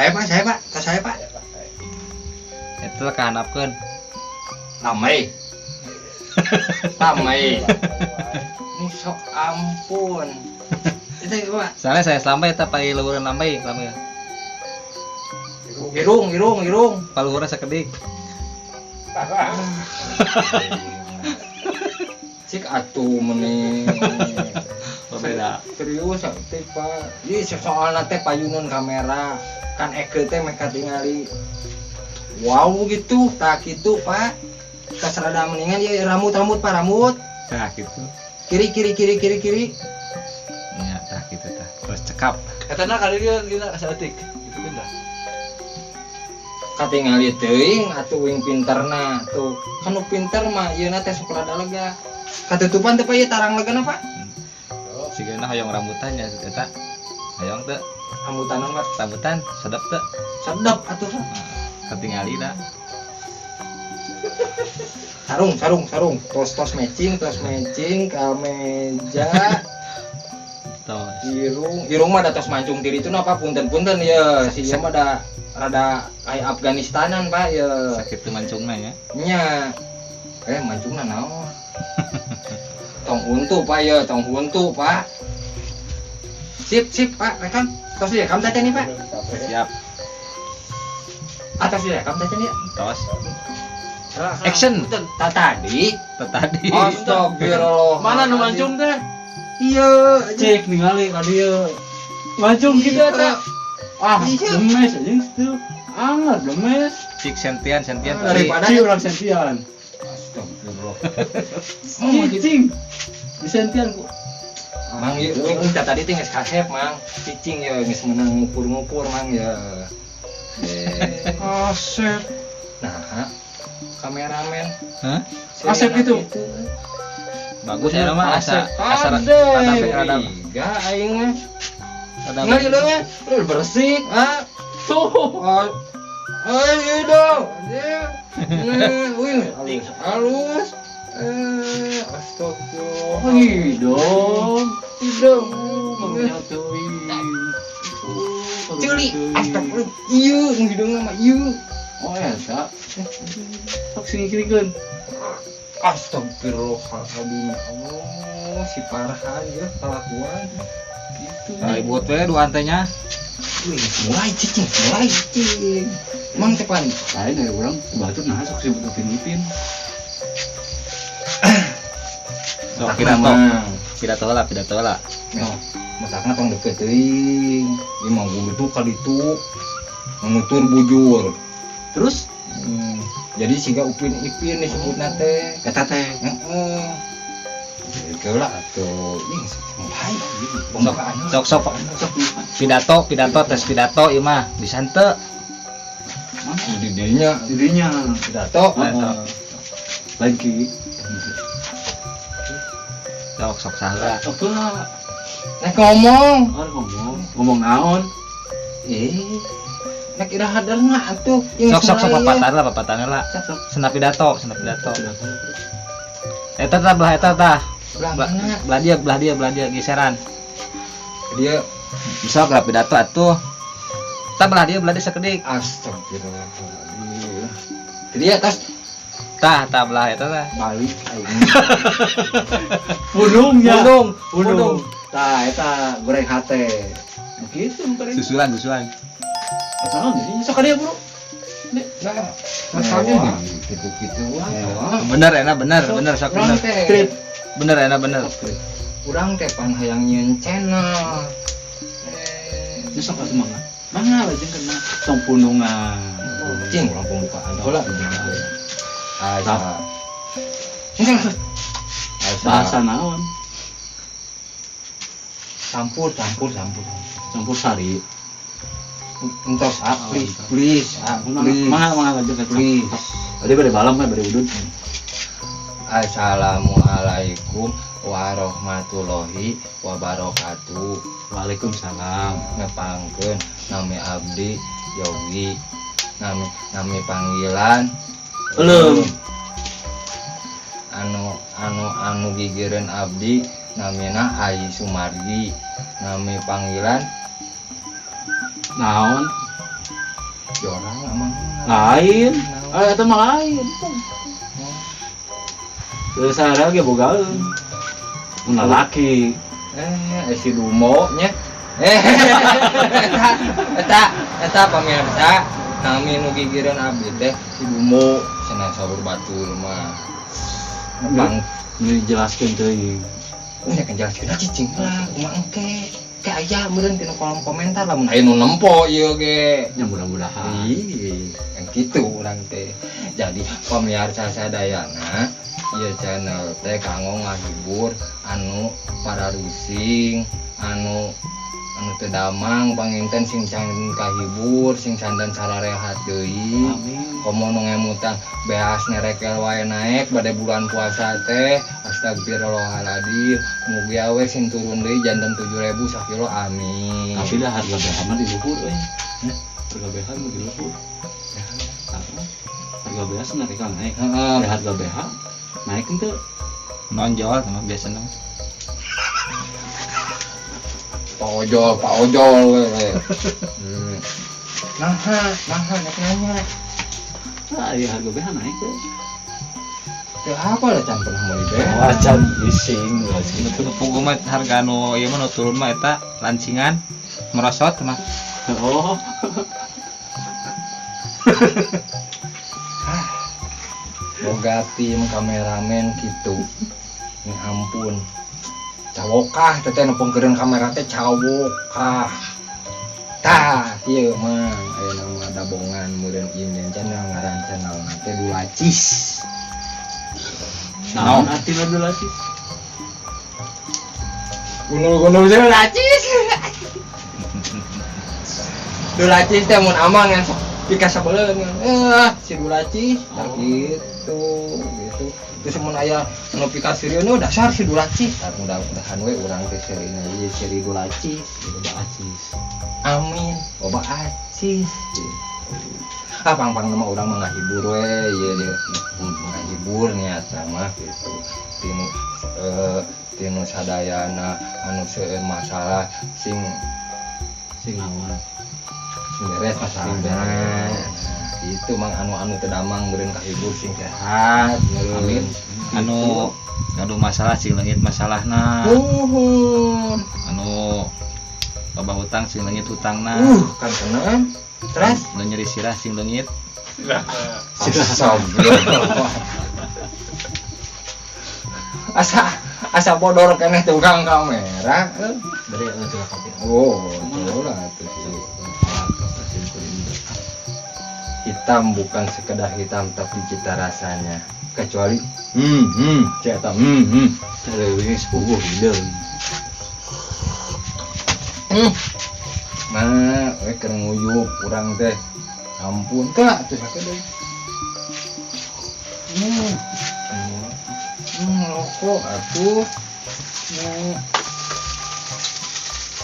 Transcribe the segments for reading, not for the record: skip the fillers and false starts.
Saya Pak, saya Pak, tas saya Pak. Itu kahanapkeun. Lamai. Lamai. Ini sok ampun. Itu Pak. Soalnya saya lambai eta pai luhureun lambai lambai. Irung, irung, irung. Paluhurna sakedik. Cik atuh meni. Beda. Serius teh Pak. Ieu soalna teh payunan kamera. Kan eke teh meh katingali. Wow gitu, tak gitu Pak. Tas rada mendingan ya rambut-rambut Pak, rambut. Tah gitu. Kiri kiri kiri kiri kiri. Ya, tah gitu tah. Terus cekap. Katana kali dia gila saeutik. Gitu kan dah. Katingali teuing atuh wing pinterna tuh. Kan nu pinter mah ieuna teh sok rada lega. Katutupan teh Pak ieu tarang legana Pak. Sigana hoyong rambutan nya eta. Hoyong teu Rambutanan Pak. rambutan sedep teu. Sedep atuh Pak. Katingali da. Sarung, sarung, sarung. Tos-tos matching, tos matching, kameja, Tos. irung. Irung mah da tos mancung diri itu napa punten-punten ya. Si ieu mah da rada kayak Afganistanan Pak ya. Sakitu mancungna nya. Nya. Mancungna naon? Tong huntu Pak ya, tong huntu Pak. Sip, sip Pak, rekam. Tos direkam teh nih Pak. Siap. Atas direkam teh nih. Tos. Action. Ta tadi. Tah tadi. Astagfirullah. Mana nu mancung teh? Iya, Cek ningali ka dieu. Mancung gitu eta. Ah, Iya. lemes anjing tuh. Anget lemes. Cik sentian sentian Daripada- Cing urang sentian. Astagfirullah. Cicing. Di sentian ku. Mang ieu wing teh tadi teh geus kasep Mang. Cicing ya geus meunang ngukur-ngukur Mang ya. Asep. Nah, kameramen. Hah? Asep itu. Bagus ya mah asa asa Ade. rada Tiga aing mah. rada Ngali leungeun. Udah bersih. Ah, Tuh. oh. Eh, dong. Wih, halus, halus. Astagfirullah. Hidung. Hidung. Mangnya teuing. Ceuli, astagfirullah. Ieu, nu hideungna mah ieu. Oh eta. Sok sing kirikeun. Astagfirullahaladzim. Allah, si Farhan ya kelakuan. Gitu. Ribut we dua antenya. Wih, mulai cicing, mulai cicing. Emang teh pan. Lain dari orang batur nah sok sibuk upin-upin. Sok pidato. Pidato lah, pidato lah. No, masakna tong deket teuing. Ieu mah gurutu ka ditu. Menutur bujur. Terus Jadi siga Upin Ipin disebutna teh. eta teh. Heeh. Geula atuh. Ih, mulai. Sok sok sok Sok pidato, pidato tes pidato ieu mah bisa henteu. Di dinya dirinya. pidato. Heeh. Lain ki. Sok sok salah. Sok lah. Nek ngomong. Oh, ngomong. Ngomong naon? Nek iraha hadarna atuh. Ih, Sok sok sok mulai, papatan lah, papatan lah. Sok. Senap pidato, senap pidato. Eta tah belah eta tah. Belah mana? Belah dia, belah dia, belah dia geseran. Dia Bisa gerak pidato atuh. Tah belah dia sakedik. astagfirullahaladzim. Dia atas Tah, tah belah eta tah. balik aing. Pundung ya. Pundung, Pundung. Tah eta goreng hate. Begitu tadi. Susulan, susulan. Eta naon jadi sok ka dieu, Bro. Nah, masalahnya gitu-gitu. Bener enak bener, bener sok Urang bener. teh. Skrip. Bener enak bener. Urang teh pan hayang nyieun channel. Ini sok atuh mangga. Mangga lajeng kena tong pundungan. Cing urang pembukaan heula. Asa. Enggak. Bahasa naon? Campur, campur, campur. Campur sari. Entos, ah, please, please, ah, please. Mangga mangga lajeng Please. Tadi bade balam kan bade udud. Assalamualaikum warahmatullahi wabarakatuh. Waalaikumsalam. Ngepangkeun nami abdi Yogi. Nami nami panggilan Belum. Anu anu anu gigireun abdi namina Ai Sumargi. Nami panggilan Naon? Jorang amang. Lain. Ah, eta mah lain. Terus saya ge bogaeun. Mun lalaki. Si Dumo nya. Eta eta pamirsa, kami nu gigireun abdi teh si Dumo cenah saur batur mah. Nepang Dijelaskeun teuing. nya kan jelaskeun cicing lah kumaha engke. Ke aya meureun dina kolom komentar lamun aya nu nempo ieu ge. Ya mudah-mudahan. Ih, kan kitu urang teh. Jadi pamirsa sadayana ieu channel teh kanggo ngahibur anu para rusing, anu anu teu damang panginten sing can kahibur, sing candan sararehat deui. Amin. Komo nu ngemutan beas nerekel wae naek bade bulan puasa teh astagfirullahaladzim mugi awe sing turun deui janten 7.000 sakilo amin. Tapi dah harga BH mah di luhur euy. Harga BH mah di luhur. Harga BH sebenarnya naik. Heeh. Ya, harga BH naik henteu. Nonjol sama biasana. Pak Ojol we. Nah, nek nanya. Ah, iya harga BH naik teh. Teu apa lah can pernah meuli BH. Wacan bising Nu pugu mah harga nu ieu mah nu turun mah eta lancingan merosot mah. Oh. Boga tim kameramen kitu. Ya ampun. Cawokah teh nu pengkeureun kamera teh cawokah. Tah, ieu mah aya nama dabongan meureun ieu channel ngaran channel teh Dulacis. Naon artina Dulacis? Gunul-gunul Dulacis. Dulacis teh mun amang yang sok pikasabeleun si Dulacis tah gitu gitu. Terus mun aya nu pikasirieun nu dasar si Dulacis. Tah mudah-mudahan we urang teh serina ieu seri Dulacis. Loba acis. Amin, loba acis. Ah pang-pang mah urang mah ngahibur we ieu ieu. Ngahibur niatna mah gitu. Tinu tinu sadayana anu seueur masalah sing sing naon sing beres masalahna. Nah, itu mang anu-anu teu damang meureun kahibur sing sehat meureun. Amin. Anu gaduh masalah sing leungit masalahna. Nuhun. Anu loba hutang sing leungit hutangna. Kan kena. Terus nu nyeri sirah sing leungit. Astagfirullah. Asa bodor keneh tukang kamera. Dari tukang kamera. Oh, itulah tuh sih. Hitam bukan sekedar hitam tapi cita rasanya. Kecuali ceta Ini sepuguh hideung. Nah, we keur nguyup urang teh. Ampun kak, atuh sakit deui. Rokok atuh.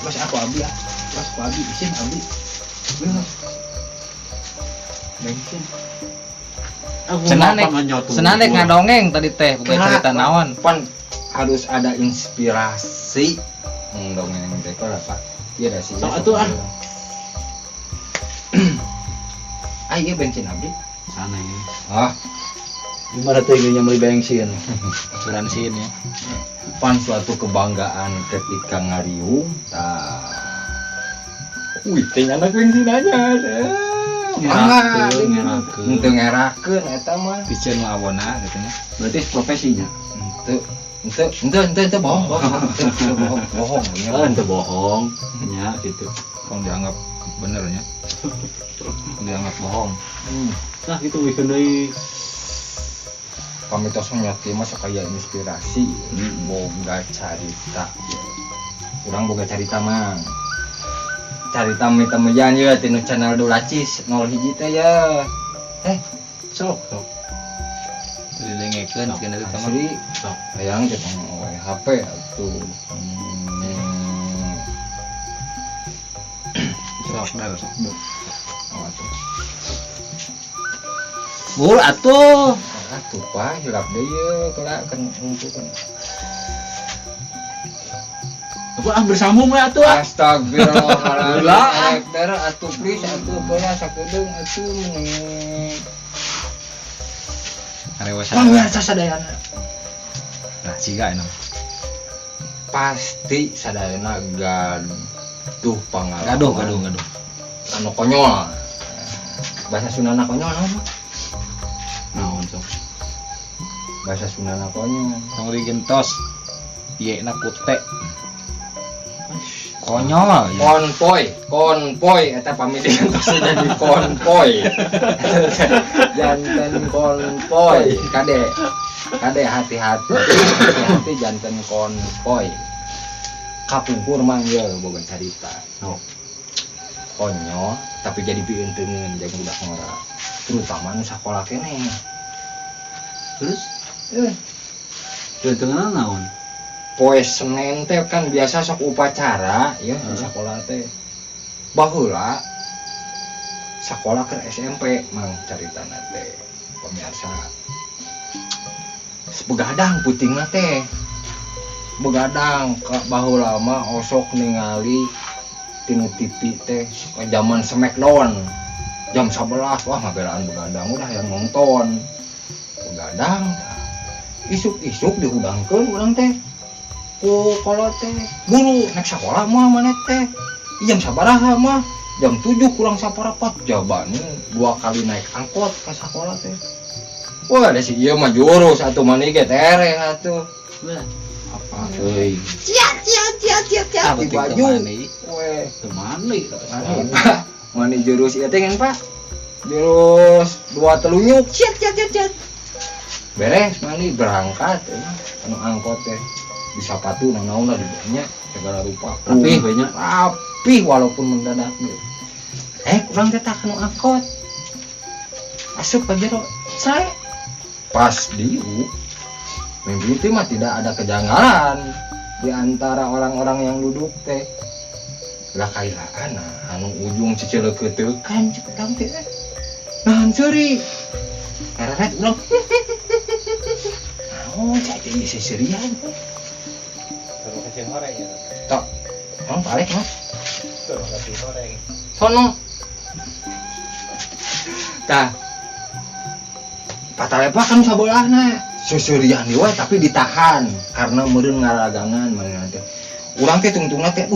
Mas aku abi ah. Mas aku abi isin abi. Mas. Bensin. Senang nek ngadongeng tadi teh bukan cerita naon. Pan harus ada inspirasi. Dongeng teh kalau Pak. Iya dah sih. Sok atuh ah. Ah iya bensin abdi. Sana ya. Ah, gimana teh nya meuli bensin? Asuransi ya. Pan suatu kebanggaan ketika ngariung tah. Wih, teh anak bensin aja. Ngerakeun. Henteu ngerakeun eta mah. Piceun mah awona gitu nya. Berarti profesinya. Henteu bohong, bohong, bohong. Henteu bohong nya gitu. Kalau dianggap bener nya. Dianggap bohong. Nah, gitu wikeun deui. Kami tos nyoti mah sok aya inspirasi, boga carita. Urang boga carita mah. Carita mitemejan ye tinu channel Dulacis 01 teh ye. Sok sok. Dilengekeun cenah eta mah. Asli Sok. hayang teh HP atuh. Sok dah sok. Oh, atuh. Bur atuh. Atuh Pak, hilap deui ye kelak kan ngumpulkeun. Ampun ah, bersambung we atuh ah. Astagfirullahaladzim. Heula, ah. Karakter atuh, please atuh, boya sakedeung atuh meni. Karewasa. Pamirsa sadayana. Nah, siga emang. Pasti sadayana gaduh pengalaman. Gaduh, gaduh, gaduh. Anu konyol. Bahasa Sundana konyol naon, Pak? Naon sok? Bahasa Sundana konyol. Tong digentos. Ye na kute. Konyol ya. Konvoy, konvoy eta pami digentos jadi konvoy. Janten konvoy, kade. Kade hati-hati, hati-hati janten konvoy. Kapungkur mang ye boga carita. Oh. Konyol tapi jadi pieunteuneun jeung budak ngora. Terutama nu sakola keneh. Terus Eh, tengah naon? Poe Senin teh kan biasa sok upacara ya di sekolah teh. Baheula sekolah ke SMP mang caritana teh, pemirsa, begadang putingna teh begadang ke. Baheula mah osok ningali tinu TV teh ke zaman Smackdown jam 11. Wah, ngabelaan begadang, udah yang nonton begadang. Isuk-isuk dihudangkeun urang teh ku kolot teh, "Buru naik sekolah mah maneh teh. Ih, jam sabaraha mah?" Jam 7 kurang saparapat. Jaban dua kali naik angkot ke sekolah teh. Wah, ada si ieu mah jurus atuh, mani ge tereh atuh. Lah, apa euy? Ciat ciat ciat ciat ciat Ah, di penting baju teu mandi. Weh, Teu mandi. Mani, Pak. Mani jurus ieu teh kan, Pak, jurus dua telunjuk, ciat ciat ciat ciat, beres mandi, berangkat ya. Anu angkot teh di sepatu naon lah di segala rupa. Rapih banyak. Rapih walaupun mendadak gitu. Eh, kurang teh tah anu angkot asup ka jero. Saya pas diu mimpi itu mah tidak ada kejanggalan di antara orang-orang yang duduk teh lah. Kailaan, nah, anu ujung cicileukeuteukan cek urang teh, eh. Nahan seuri karena urang naon cai teh ieu seurian. Terus kasih horeng ya. Tok emang balik mah. Terus kasih horeng. Sono tah patalepa kan sabelahna susurian we, tapi ditahan karena meureun ngaragangan mana teh. Urang teh tungtungna teh,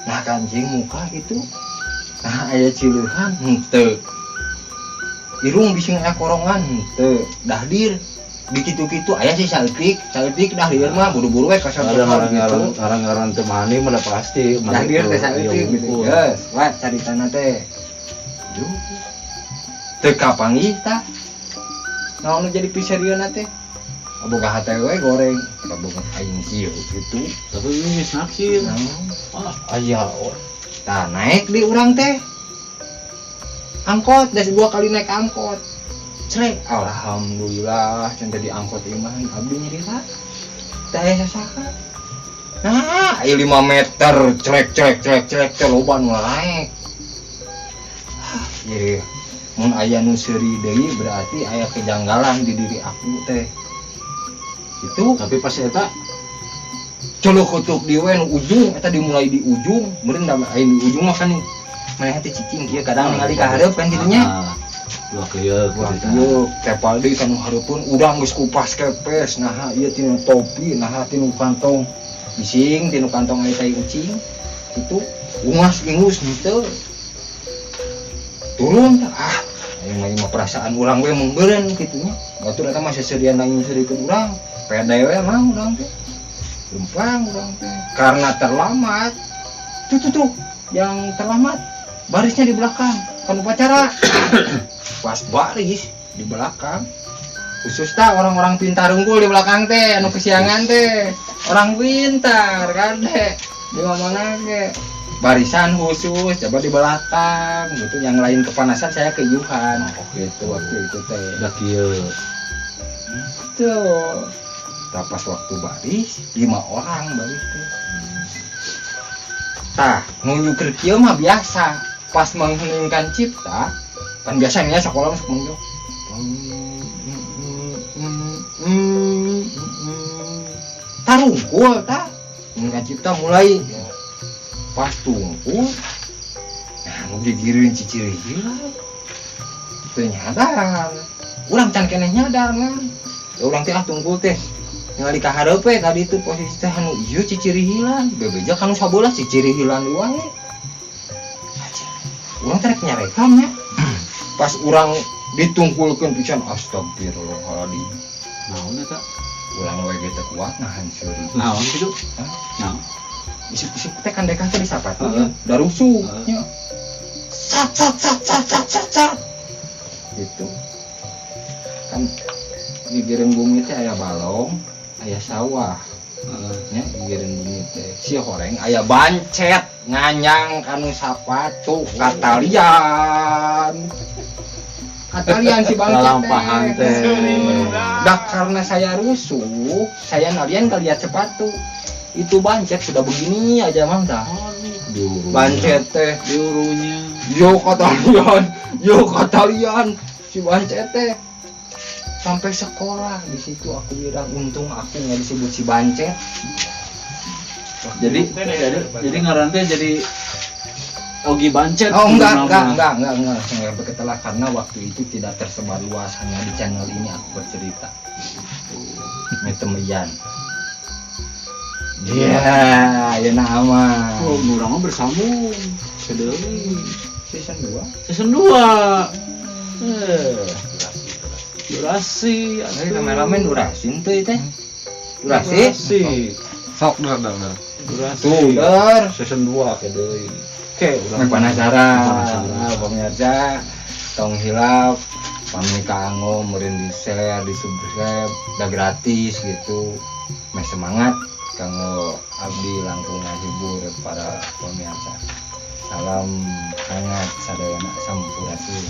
nah kancing muka gitu, nah aya cileuhan henteu, irung bisi aya korongan henteu, dahdir di kitu-kitu aya sih saeutik saeutik. Dahdir mah buru-buru we kasar Ada gitu. ngaran-ngaran teu mandi mah udah pasti. Dahdir teh saeutik gitu. Yes, wah, caritana teh. Duh. Teu kapanggih tah. Naon nu jadi piserieuna teh? Boga hate we goreng, boga aing kieu gitu. Tapi ini geus naksir. Naon? Ah, aya. Tah naik di urang teh. Angkot, das dua kali naik angkot. Crek, alhamdulillah can di angkot ieu mah abdi nyerita. Teh aya sasaka. Nah, aya 5 meter, crek crek crek crek teh loba nu naik. Ah, ye. Mun aya nu seuri deui berarti aya kejanggalan di diri aku teh. Itu Tapi pas eta colokotuk di we nu ujung eta dimulai di ujung meureun da aya di ujung mah kan maneh teh cicing kieu kadang ningali ka hareup kan kitu nya. Ah, dua keuyeuh Wah, gitu. ieu tepal deui ka nu hareupeun urang geus kupas kepes, naha ieu tinu topi, naha tinu kantong bising, tinu kantong aya tai ucing itu ungas ingus henteu turun. Ah, aing mah ieu mah perasaan urang we meureun kitu nya. Batur eta mah seserian nangis serikeun urang pede we mah, urang teh lempang, urang teh karena terlambat tuh tuh tuh yang terlambat barisnya di belakang kan upacara. Pas baris di belakang khusus tah orang-orang pintar unggul di belakang teh, anu kesiangan teh orang pintar kan deh di mana ge barisan khusus coba di belakang gitu. Yang lain kepanasan, saya keyuhan gitu waktu itu teh. Udah kieu. Tuh. Tah, pas waktu baris lima orang baris teh, tah nunjuk kieu mah biasa. Pas mengheningkan cipta kan biasanya sekolah masuk munjuk tarungkul tah. Mun kacipta mulai pas tungkul. Nah, nu gigireun ciciri hilang. Teu nyadar. Urang can keneh nyadar kan. Ya urang teh ah tungkul teh. Ningali ka hareup we ka ditu posisi teh anu ieu ciciri hilang. Bebeja kanu sabelah ciciri hilang wae. Urang teh rek nyarekan nya. Pas urang ditungkulkeun pisan, astagfirullahaladzim. Naon eta? Urang we ge teu kuat nahan seuri. Naon kitu? Hah? Naon? Isuk-isuk teh kan dekah teh disapatu Heeh. nya, darusuk Heeh. nya. Sat sat sat sat sat sat sat. Gitu. Kan gigireun bumi teh aya balong, aya sawah. Heeh. Nya gigireun bumi teh si horeng aya bancet nganyang kanu sapatu katalian. Katalian si bancet Lalampahan teh. Dah karena saya rusuh, saya nalian kaliat sepatu. Itu bancet sudah begini aja, Mang, dah. Diuru. Bancet teh Diurunya. Yo katalian, yo katalian si bancet teh. Sampai sekolah di situ aku bilang untung aku nggak disebut si bancet. Jadi ngaran teh jadi Ogi Bancet. Oh, enggak, gitu enggak, nama. Enggak, langsung enggak berketelah karena waktu itu tidak tersebar luas, hanya di channel ini aku bercerita. Metemian. Iya, ya nama. Oh, urang mah bersambung. Sedeui. Season 2. Season 2. Eh, durasi. Tapi kameramen durasi tuh teh. Durasi. Durasi. Sok dah dah dah. Durasi. Tuh, der. Season 2 ke deui. Oke, urang Penasaran. Penasaran. Nah, pemirsa, tong hilap pami kanggo meureun di share, di subscribe, udah gratis gitu. Meh semangat kanggo abdi langkung ngahibur para pemirsa. Salam hangat sadayana, sampurasun.